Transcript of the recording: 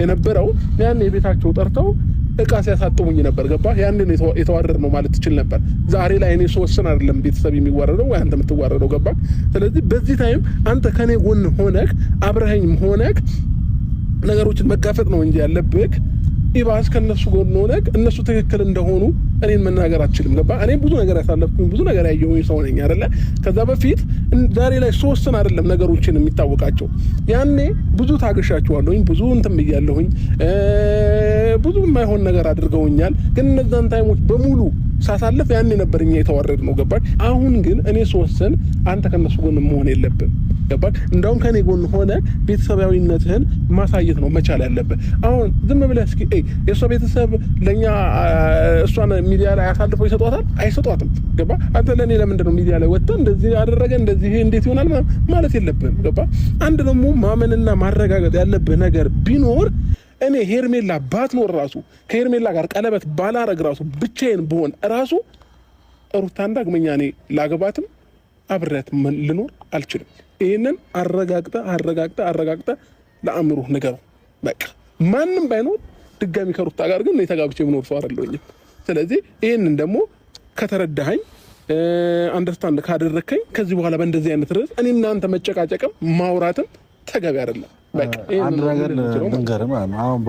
የነበረው ያን የቤታቸው ጠርተው እቃ ሲያሳጥሙኝ ነበር። ገባ? ያን የተዋረድ ነው ማለት ትችል ነበር። ዛሬ ላይ እኔ ስወስን አይደለም ቤተሰብ የሚዋረደው ወይ አንተ የምትዋረደው። ገባ? ስለዚህ በዚህ time አንተ ከኔ ጎን ሆነክ አብረኸኝ ሆነክ ነገሮችን መጋፈጥ ነው እንጂ ያለብህ ኢባስ ከነሱ ጎን ሆነህ እነሱ ትክክል እንደሆኑ እኔን መናገር አትችልም። ገባ? እኔ ብዙ ነገር ያሳለፍኩኝ፣ ብዙ ነገር ያየሁኝ ሰው ነኝ አይደለ? ከዛ በፊት ዛሬ ላይ ሶስትን አይደለም ነገሮችን የሚታወቃቸው። ያኔ ብዙ ታግሻችኋለሁኝ፣ ብዙ እንትን ብያለሁኝ፣ ብዙ የማይሆን ነገር አድርገውኛል። ግን እነዛን time ኦች በሙሉ ሳሳልፍ ያኔ ነበር እኛ የተዋረድ ነው። ገባክ? አሁን ግን እኔ ስወስን አንተ ከነሱ ጎን መሆን የለብም። ገባክ? እንደውም ከኔ ጎን ሆነ ቤተሰባዊነትህን ማሳየት ነው መቻል ያለብህ። አሁን ዝም ብለህ እስኪ የእሷ ቤተሰብ ለእኛ እሷን ሚዲያ ላይ አሳልፈው ይሰጧታል? አይሰጧትም። ገባ? አንተ ለእኔ ለምንድን ነው ሚዲያ ላይ ወጥተህ እንደዚህ አደረገ፣ እንደዚህ እንዴት ይሆናል ማለት የለብህም። ገባ? አንድ ደግሞ ማመንና ማረጋገጥ ያለብህ ነገር ቢኖር እኔ ሄርሜላ ባትኖር ራሱ፣ ከሄርሜላ ጋር ቀለበት ባላረግ ራሱ፣ ብቻዬን ብሆን ራሱ ሩታን ዳግመኛ እኔ ላገባትም አብሬያት ልኖር አልችልም። ይህንን አረጋግጠ አረጋግጠ አረጋግጠ ለአእምሮህ ንገረው። በቃ ማንም ባይኖር ድጋሚ ከሩታ ጋር ግን እኔ ተጋብቼ የምኖር ሰው አይደለሁኝም። ስለዚህ ይህንን ደግሞ ከተረዳኸኝ፣ understand ካደረግከኝ፣ ከዚህ በኋላ በእንደዚህ አይነት ርዕስ እኔ እናንተ መጨቃጨቅም ማውራትም ተገቢ አይደለም። በቃ አንድ ነገር ልንገርህ ማለት ነው። አሁን